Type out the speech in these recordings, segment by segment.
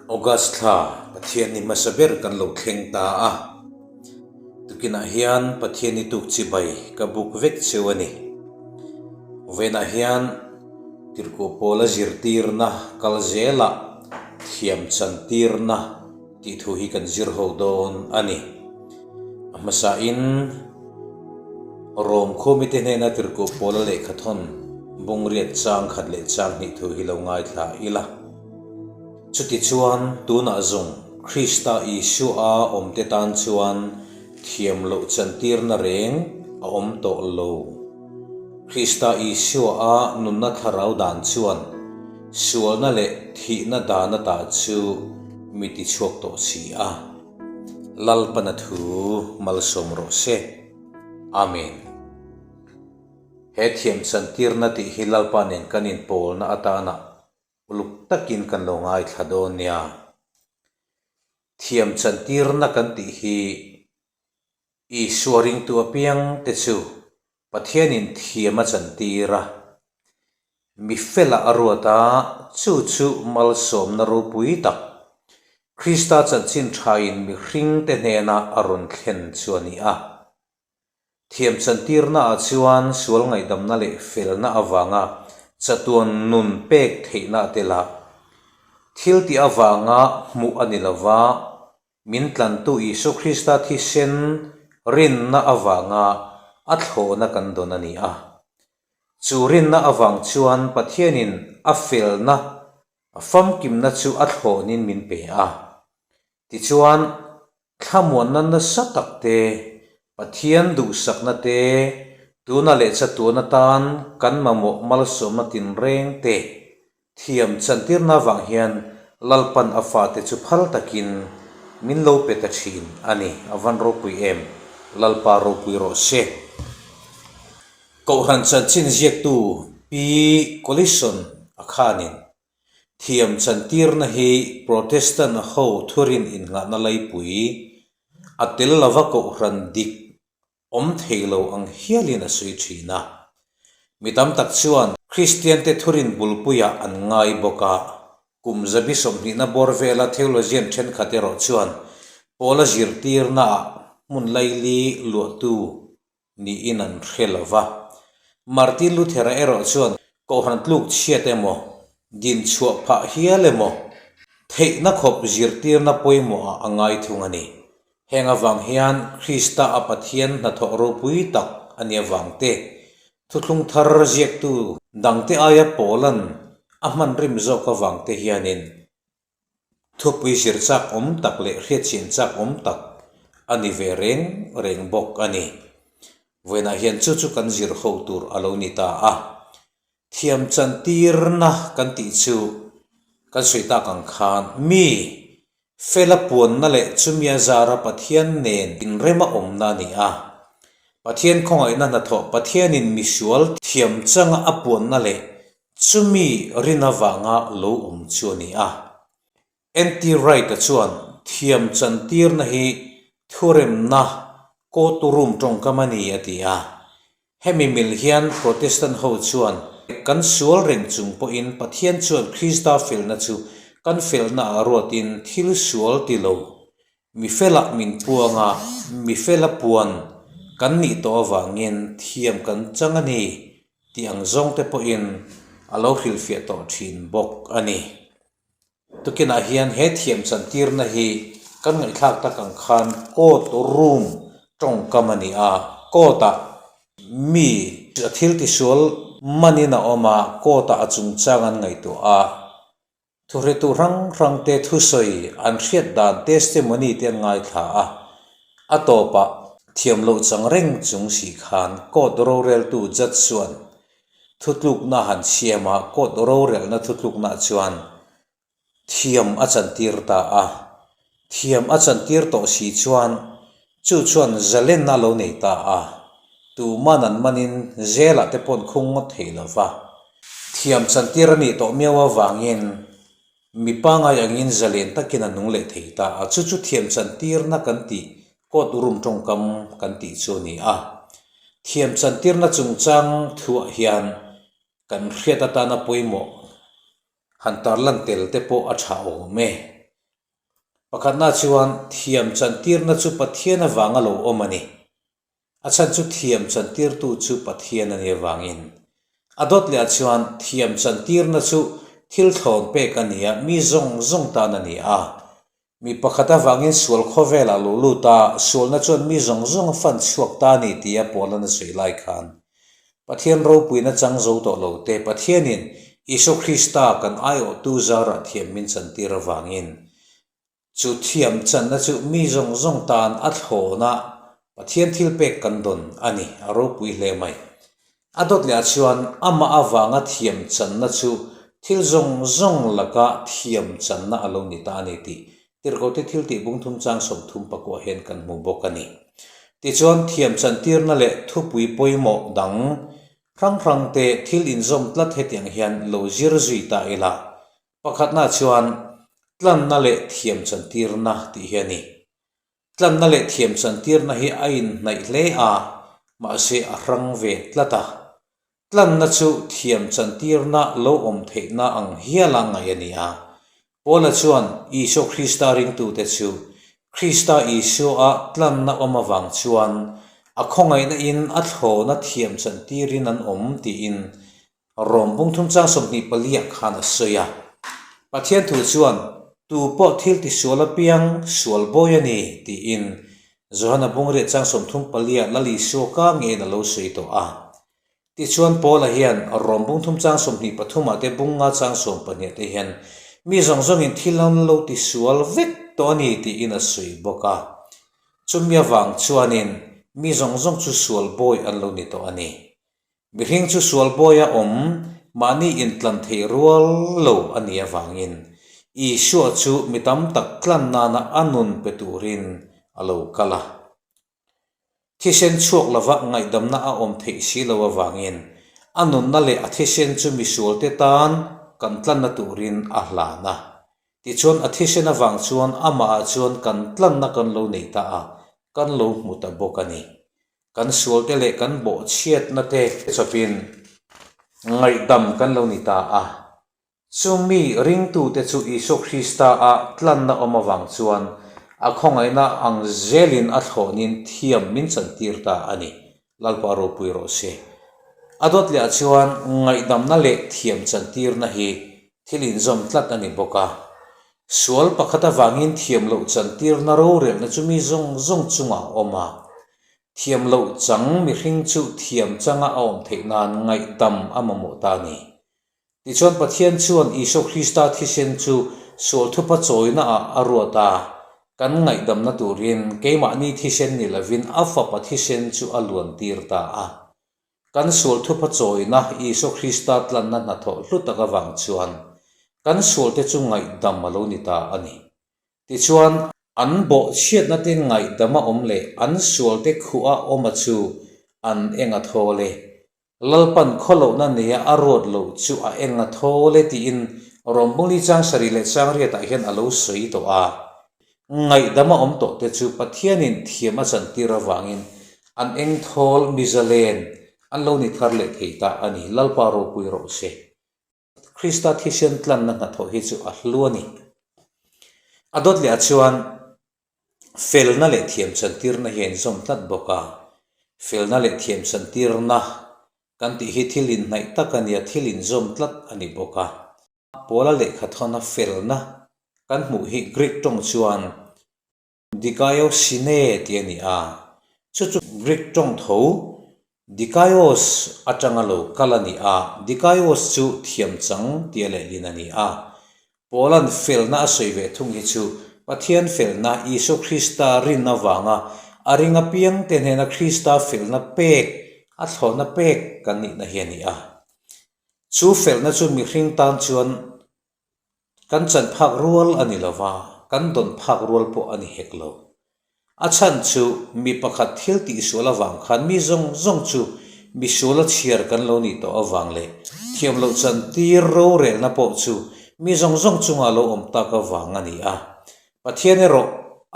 August thla Pathianni hmasa ber kan lo thleng ta a, tukinah hian Pathianni tuk chibai ka buk vek cheu a ni. Vawiinah hian Tirhkoh Pawla zirtirna kal zelah thiam chantirna tih thu hi kan zir ho dawn a ni. A hmasain Rom khawmite hnena Tirhkoh Pawla lehkhathawn bungriat chang khat leh chang hnih thu hi lo ngaithla ila. Chutichuan, tunah zawng Krista Isua awmte tan chuan thiam loh chantirna reng a awm tawh lo. Krista Isua a nunna thlarau dan chuan sualna leh thihna dan ata chu mi tichhuak tawh si a. Lalpana thu malsawm rawh se. Amen. He thiam chantirna tih hi Lalpa nen kan inpawlna atana Uluk takin kan lo ngaithla dawn nia. Thiam chantirna kan tih hi Isua ringtu apiang te chu Pathianin thiam a chantir a, mi fela a ruat a, chu chu malsawmna ropui tak Krista chanchin thain mihringte hnena a rawn thlen chu a ni a. Thiamchantirnaah chuan sual ngaihdamna leh felna avanga chatuan nun pek theihna a tel a. Thil tih avanga hmuh a ni lova, min tlantu Isua Krista thisen rinna avanga a thlawhna kan dawn a ni a. Chu rinna avang chuan Pathianin a felna, a famkimna chu a thlawhnin min pe a. Tichuan, Thlamuanna nasa tak te, Pathian duhsakna te, tuna leh chatuan atan kan mamawh malsawmna tinreng te thiam chantirna avang hian Lalpan a fate chu phal takin min lo pe ta thin a ni. A van ropui em? Lalpa ropui rawh se. Kohhran chanchin ziaktu Pi Collison a khanin Thiam chantirna hi Protestant ho thurin innghahna laipui a tel lova kohhran dik awm thei lo ang hialin a sawi thin a. Mi tam tak chuan Kristiante thurin bulpuiah an ngai bawk a, kum zabi sawmhnihna bawr vela theologian thenkhat erawh chuan Paula zirtirnaah hmun laili luahtu niin an hre lo va. Martin Luther-a erawh chuan kohhran tluk chhiat emaw, din chhuah phah hial emaw, theihna khawp zirtirna pawimawhah a ngai thung a ni. Heng avang hian Krista a Pathian hnathawh ropui tak a nih avang te, thuthlung thar ziaktu dangte aia Paula'n a hman rim zawk avang te hianin Thupui zir chak awm tak leh hriatchhin chak awm tak a ni ve reng reng bawk a ni. Vawiinah hian chu chu kan zir ho tur a lo ni ta a. Thiam chantirna kan tih chu kan sawi tak ang khan mi fela puanna leh chumia zara Pathian nen inrema awmna a ni a. Pathian khawngaihna hnathawh Pathianin misual thiam changa a puanna leh Chumi rin avanga lo awm chu a ni a. NT Wright-a chuan thiam chantirna hi thuremna court room tawngkam a ni a ti a. Hemi mil hian Protestant ho chuan kan sual reng chung pawhin Pathian chuan Krista felna chu kan felnaah ruatin thil sual ti lo mi felah min puang a, mi fela puan kan nih tawh avangin thiam kan chang a ni Tih ang zawng te pawhin a lo hrilhfiah tawh thin bawk a ni. Tukinah hian he thiam chantirna hi kan ngaihthlak tak ang khan court room tawngkam a ni a, court ah mi a thil tisual manin a awm a, court ah a chungchang an ngaihtuah a, Thuhretu hrang hrangte thusawi an hriat dan testimony te an ngaithla a, a tawpah thiam loh chang reng chung si khan court roreltu judge chuan thutlukna han siam a, court rorelna thutlukna chuan thiam a chantir ta a, Thiam a chantir tawh si chuan chu chuan zalenna a lo nei ta a, tuman an manin zelah te paw'n khung ngawt thei lo va. Thiam chantir a nih tawh miau avangin mi pangai angin zalen takin a nung leh thei ta a, chu chu thiam chantirna kan tih court room tawngkam kan tih chu a ni a. Thiam chantirna chungchang thuah hian kan hriat atana pawimawh han tarlan tel te pawh a tha awm e. Pakhatna chuan thiam chantirna chu Pathian avanga lo awm a ni. A chhan chu thiam chantirtu chu Pathian a nih avangin. A dawt lehah chuan thiam chantirna chu thil thlawn pek a ni a, mi zawng zawng tan a ni a. Mi pakhat avangin sual khawvelah lo lut a, sualna chuan mi zawng zawng a fan chhuak ta a ni tia Paula'n a sawi lai khan Pathian ropuina chang zo tawh lo te Pathianin Isua Krista kan aiawhtu zarah thiam min chantir avangin Chu thiam channa chu mi zawng zawng tan a thlawna Pathian thil pek kan dawn a ni, a ropui hle mai. A dawt lehah chuan amah avanga thiam channa chu thil zawng zawng laka thiam channa a lo ni ta a ni tih Tirhkote thil tih bung thum chang 30 pakuah hian kan hmu bawk a ni. Tichuan thiam chantirna leh thupui pawimawh dang hrang hrangte thil inzawm tlat hetiang hian lo zir zui ta ila Pakhatna chuan tlanna leh thiam chantirna tih hi a ni. Tlanna leh thiam chantirna hi a inhnaih hle a, mahse a hrang ve tlat a. Tlanna chu thiam chantirna lo awm theihna ang hiala ngaih a ni a. Paula chuan Isua Krista ringtute chu Krista Isua-a tlanna awm avang chuan a khawngaihna in a thlawna thiam chantirin an awm tiin Rom bung thum chang 24 ah khan a sawi a. Pathian thu chuan, Tu pawh thil tisual apiang sual bawi a ni, tiin Johana bungriat chang 34 ah Lal Isua ka ngeiin a lo sawi tawh a. Tichuan Paula hian Rom bung thum chang 23 ah te bung nga chang 12 ah te hian mi zawng zawngin thil an lo tisual vek tawh a ni tiin a sawi bawk a. Chumi avang chuanin mi zawng zawng chu sual bawi an lo ni tawh a ni. Mihring chu sual bawia awm mahni intlan theih rual lo a nih avangin Isua chu mi tam tak tlan nana a nun pe turin a lo kal a. Thisen chhuak lova ngaihdamna a awm theih si lo avangin a nunna leh a thisen chu misualte tan kan tlanna turin a hlan a. Tichuan a thisen avang chuan amahah chuan kan tlanna kan lo nei ta a, kan lo hmu ta bawk a ni. Kan sualte leh kan bawhchhiatna te chawpin ngaihdam kan lo ni ta a. Chumi ringtute chu Isua Krista-a tlanna awm avang chuan a khawngaihna ang zelin a thlawnin thiam min chantir ta a ni. Lalpa ropui rawh se. A dawt lehah chuan ngaihdamna leh thiam chantirna hi thil inzawm tlat a ni bawk a. Sual pakhat avangin thiam loh chantirna rorelna chu mi zawng zawng chungah a awm a. Thiam loh chang mihring chu thiam changa a awm theih nan ngaihdam a mamawh ta a ni. Tichuan Pathian chuan Isua Krista thisen chu sual thupa chawina ah a ruat a, kan ngaihdamna turin keimahni thisen ni lovin a Fapa thisen chu a luan tir ta a. Kan sual thupa chawina Isua Krista tlanna hnathawh hlu tak avang chuan kan sualte chu ngaihdam a lo ni ta a ni. Tichuan, an bawhchhiatna te ngaihdama awm leh an sualte khuh a awm a chu an eng a thawl e. Lalpan khawlohna neia a ruat loh chu a eng a thawl e tiin Rawmbungli chang sarih leh chang riatah hian a lo sawi tawh a. Ngaihdama awm tawh te chu Pathianin thiam a chantir avangin an eng thawl mizalen an lo ni thar leh thei ta a ni. Lalpa ropui rawh se. Krista thisen tlanna hnathawh hi chu a hlu a ni. A dawt lehah chuan felna leh thiamchantirna hi a inzawm tlat bawk a. Felna leh thiamchantirna kan tih hi thil inhnaih tak a ni a, thil inzawm tlat a ni bawk a. Paula lehkhathawna felna kan hmuh hi Greek tawng chuan Dikaiosine tih a ni a, chu chu Greek tawng tho dikaios atanga lo kal a ni a, dikaios chu thiamchang tia lehlin a ni a. Paula'n felna a sawi ve thung hi chu Pathian felna Isua Krista rin avanga a ring apiangte hnena Krista felna pek, a thlawhna pek kan nihna hi a ni a. Chu felna chu mihring tan chuan Kan chan phak rual a ni lo va, kan dawn phak rual pawh a ni hek lo. A chhan chu mi pakhat thil tihsual avang khan mi zawng zawng chu misuala chhiar kan lo nih tawh avang leh thiam loh chan tir rorelna pawh chu mi zawng zawng chunga lo awm tak avang a ni a. Pathian erawh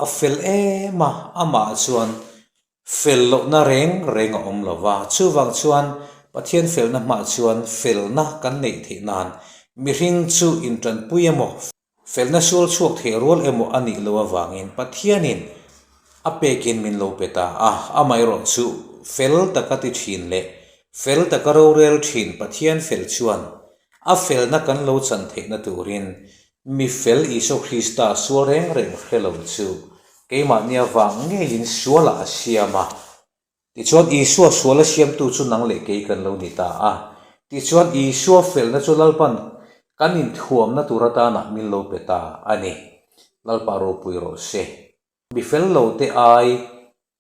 a fel em a, amah chuan Fel lohna reng reng a awm lo va, chuvang chuan Pathian felna hmah chuan felna kan neih theih nan mihring chu intanpui emaw? Felna sual chhuak thei rual emaw a nih loh avangin Pathianin a pekin min lo pe ta a. Amaherawhchu fel taka ti thin leh fel taka rorel thin Pathian fel chuan a felna kan lo chan theihna turin mi fel Isua Krista sual reng reng hre lo chu keimahni avang ngeiin sualah a siam a. Tichuan, Isua suala siamtu chu nang leh kei kan lo ni ta a. Tichuan, Isua felna chu Lalpan kan inthuamna tur atana min lo pe ta a ni. Lalpa ropui rawh se. Mi fel lo te ai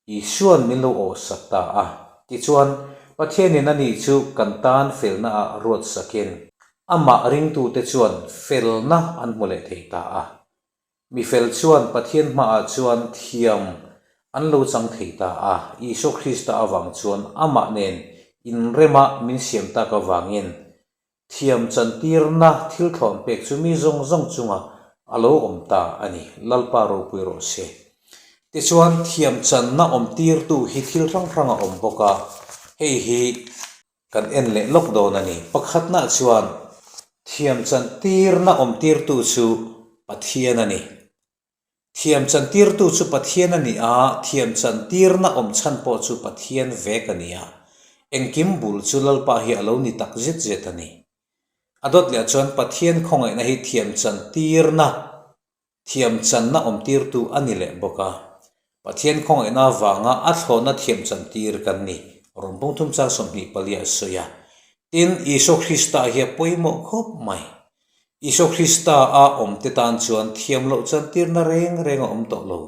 Isua'n min lo awhsak ta a. Tichuan, Pathianin ani chu kan tan felna ah ruatsakin amah ringtute chuan felna an hmu leh thei ta a. Mi fel chuan Pathian hmaah chuan thiam an lo chang thei ta a, Isua Krista avang chuan amah nen inrema min siam tak avangin thiam chantirna thil thlawn pek chu mi zawng zawng chungah a lo awm ta a ni. Lalpa ropui rawh se. Tichuan, thiam channa awmtirtu hi thil hrang hrang a awm bawk a, hei hi Kan en leh lawk dawn a ni. Pakhatna chuan thiam chantirna awmtirtu chu Pathian a ni. Thiam chantirtu chu Pathian a ni a, thiam chantirna awm chhan pawh chu Pathian vek a ni a. Engkim bul chu Lalpa hi a lo ni tak zet zet a ni. A dawt leh chuan Pathian khawngaihna hi thiam chantirna Thiamchanna awmtirtu a ni leh bawk a, Pathian khawngaihna avanga a thlawhna thiamchantir kan ni, Rom bung thum chang 24 a sawi a. Tin, Isua Krista hi a pawimawh khawp mai. Isua Krista a awmte tan chuan thiam loh chantirna reng reng a awm tawh lo.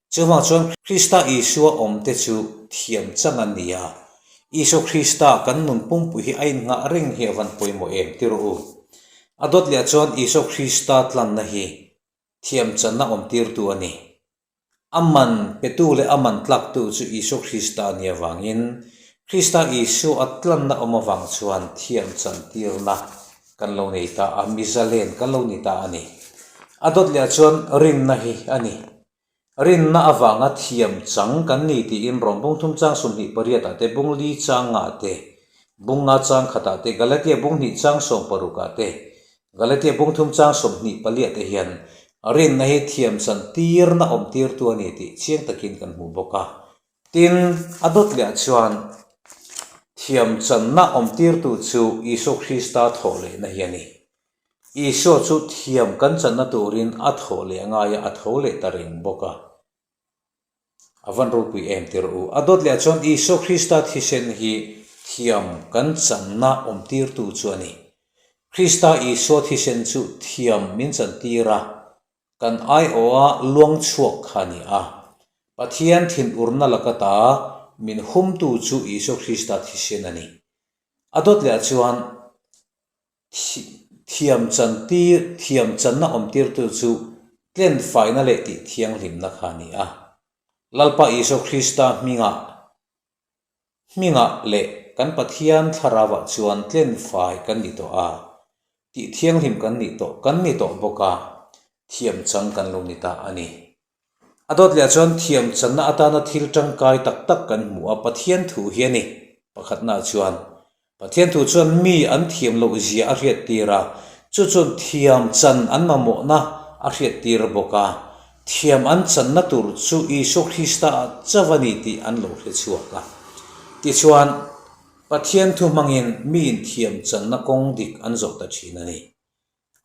Chuvang chuan Krista Isua awmte chu thiam chang an ni a. Isua Krista kan nun pumpui hi a innghah reng hi a van pawimawh em ti rawh u. A dawt leh chuan Isua Krista tlanna hi thiamchanna awmtirtu a ni. A man petu leh a man tlaktu chu Isua Krista a nih avangin Krista Isua a tlanna awm avang chuan thiamchantirna kan lo nei ta a, mizalen kan lo ni ta a ni. A dawt leh chuan rinna hi a ni. Rinna avanga thiam chang kan ni tiin Rom bung thum chang 28 ah te, bung li chang nga te, bung nga chang khatah te, Galatia bung hnih chang 60 ah te, Galatia bung thum chang 24 ah te hian rinna hi thiam chan tirna awm tirtu a ni tih chiang takin kan hmu bawk a. Tin, a dawt leh chuan thiam channa awm tirtu chu Isua Krista thawh lehna hi a ni. Isua chu thiam kan channa turin a thawh leh a ngai a, a tho leh ta reng bawk a. A van ropui em tir u. A dawt leh chuan Isua Krista thisen hi thiam kan channa awmtirtu chu a ni. Krista Isua thisen chu thiam min chantir a, kan aiawha luang chhuak kha a ni a. Pathian thinurna laka ta min humtu chu Isua Krista thisen a ni. A dawt leh chuan Thiam chantir, thiam channa awmtirtu chu tlen faina leh tih thianghlimna kha a ni a. Lalpa Isua Krista hmingah hmingah leh kan Pathian thlarauah chuan tlen fai kan ni tawh a, tih thianghlim kan nih tawh kan ni tawh bawk a, thiam chang kan lo ni ta a ni. A dawt leh chuan thiam channa atana thil tangkai tak tak kan hmu a, Pathian thu hi a ni. Pakhatnaah chuan Pathian thu chuan mi an thiam loh zia a hriattir a, chu chuan thiam chan an mamawhna a hriattir bawk a, thiam an channa tur chu Isua Krista ah chauh a ni tih an lo hre chhuak a. Tichuan, Pathian thu hmangin miin thiam channa kawng dik an zawh ta thin a ni.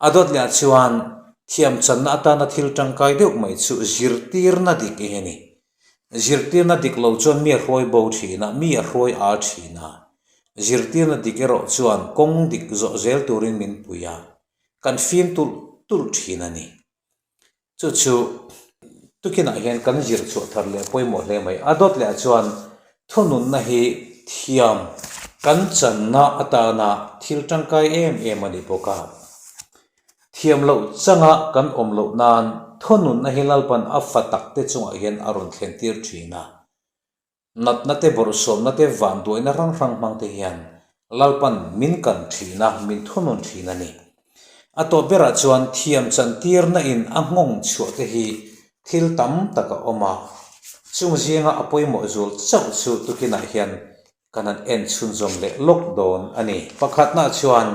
A dawt leh ah chuan thiam channa atana thil tangkai deuh mai chu zirtirna dik hi a ni. Zirtirna dik lo chuan mi a hruai bo thin a, mi a hruai a thin a. Zirtirna dik erawh chuan kawng dik zawh zel turin min pui a, kan fim tulh tulh thin a ni. Chu chu tukinah hian kan zir chhuah thar leh pawimawh hle mai. A dawt leh ah chuan thununna hi thiam kan channa atana thil tangkai em em a ni bawk a. Thiam loh changa kan awm loh nan thununna hi Lalpan a fa tak te chungah hian a rawn thlen tir thin a. Natna te bawrhsawmna te vanduaina hrang hrang hmang te hian Lalpan min kan thin a, min thunun thin a ni. A tawp berah chuan thiam chantirna in a nghawng chhuah te hi thil tam tak a awm a, chung zinga a pawimawh zual chauh chu tukinah hian kan han en chhunzawm leh lawk dawn a ni. Pakhatna chuan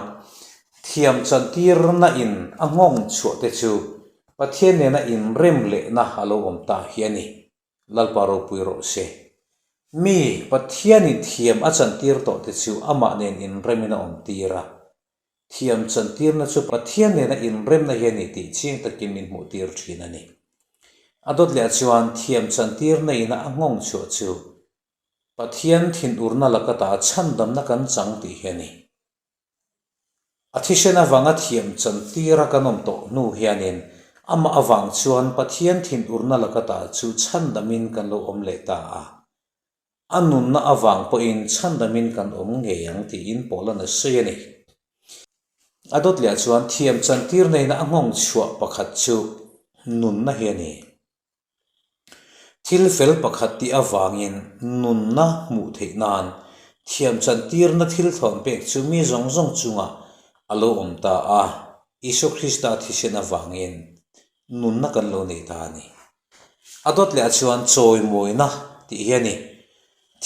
thiam chantirna in a nghawng chhuah te chu. Pathian nena inrem lehna a lo awm ta hi a ni. Lalpa ropui rawh se. Mi, Pathianin thiam a chantir tawh te chu amah nen inremin a awmtir a. Thiam chantirna chu Pathian nena inremna hi a ni tih chiang takin min hmuhtir thin a ni. A dawt leh chuan thiam chantirna ina a nghawng chhuah chu Pathian thinurna laka ta chhandamna kan chang tih hi a ni. A thisen avanga thiam chantira kan awm tawh hnu hianin amah avang chuan Pathian thinurna laka ta chu chhandamin kan lo awm leh ta a. A nunna avang pawhin chhandamin kan awm ngei ang tiin Paula'n a sawi a ni. A dawt leh chuan thiam chantir neina a nghawng chhuah pakhat chu nunna hi a ni. Thil fel pakhat tih avangin nunna hmuh theih nan thiamchantirna thil thlawn pek chu mi zawng zawng chungah a lo awm ta a, Isua Krista thisen avangin nunna kan lo nei ta a ni. A dawt leh ah chuan chawimawina tih hi a ni.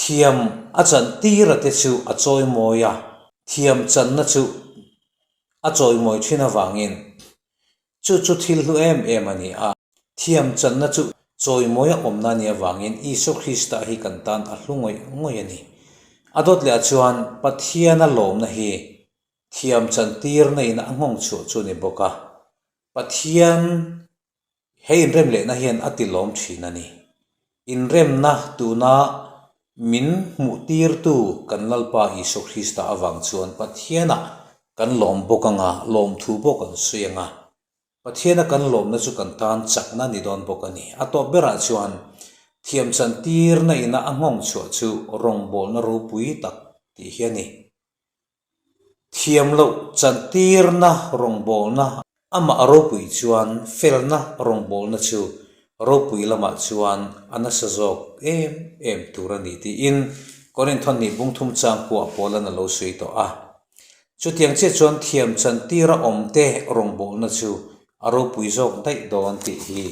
Thiam a chantira te chu a chawimawi a, thiam channa chu a chawimawi thin avangin chu chu thil hlu em em a ni a. Thiam channa chu chawimawi a awmna nia vangin Isua Krista hi kan tan a hlu ngawih ngawih a ni. A dawt leh ah chuan Pathiana lawmna hi thiam chan tirna in a nghawng chhuah chu a ni bawk a. Pathian he inrem lehna hian a ti lawm thin a ni. Inremna tuna min hmuh tirtu kan Lalpa Isua Krista avang chuan Pathianah kan lawm bawk anga lawmthu pawh kan sawi anga Pathiana kan lawmna chu kan tan chakna ni dawn bawk a ni. A tawp berah chuan thiamchan tirna ina a nghawng chhuah chu rawngbawlna ropui tak tih hi a ni. Thiam loh chan tirna rawngbawlna amah a ropui chuan felna rawngbawlna chu ropui lamah chuan a nasa zawk em em tur a ni tiin Korinthon nih bungthum chang kuah pawlan a lo sawi tawh a. Chutiang chiah chuan thiam chantira awmte rawngbawlna chu a ropui zawk daih dawn tih hi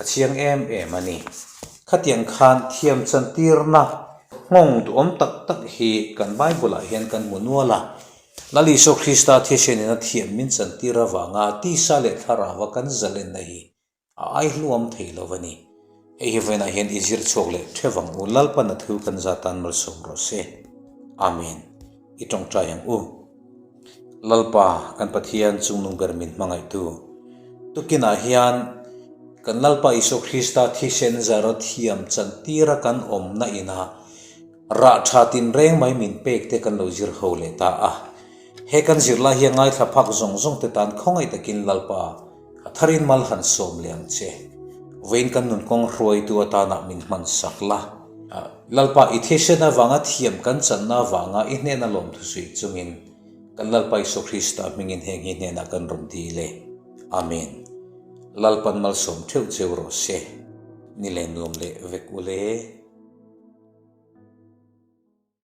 a chiang em em a ni. Khatiang khan thiam chantirna nghawng duhawm tak tak hi kan Bible-ah hian kan hmu nual a. Lal Isua Krista thiasenin a thiam min chantir avanga tisa leh thlarauva kan zalenna hi A ai hluam thei lo a ni. Hei hi vawiinah hian i zir chhuak leh theuh ang u. Lalpan a thu kan za tan malsawm rawh se. Amen. I tawngtai ang u. Lalpa, kan Pathian chungnung ber min hmangaihtu. Tukinah hian kan Lalpa Isua Krista thisen zara thiam chantira kan awmna inah Rah tha tinreng mai min pek te kan lo zir ho leh ta a. He kan zirlai hi a ngaithla phak zawng zawng te tan khawngaih takin Lalpa a tharin mal han sawm leh ang che. Vawiin kan nun kawng hruaitu atanah min hman sak la. Lalpa i thisen avanga thiam kan channa avanga i hnena lawmthu suih chungin kan Lalpa Isua Krista hmingin heng hi hnenah kan rawn dil e. Amen. Lalpan malsawm theuh cheu rawh se. Ni leh nuam leh vek u le.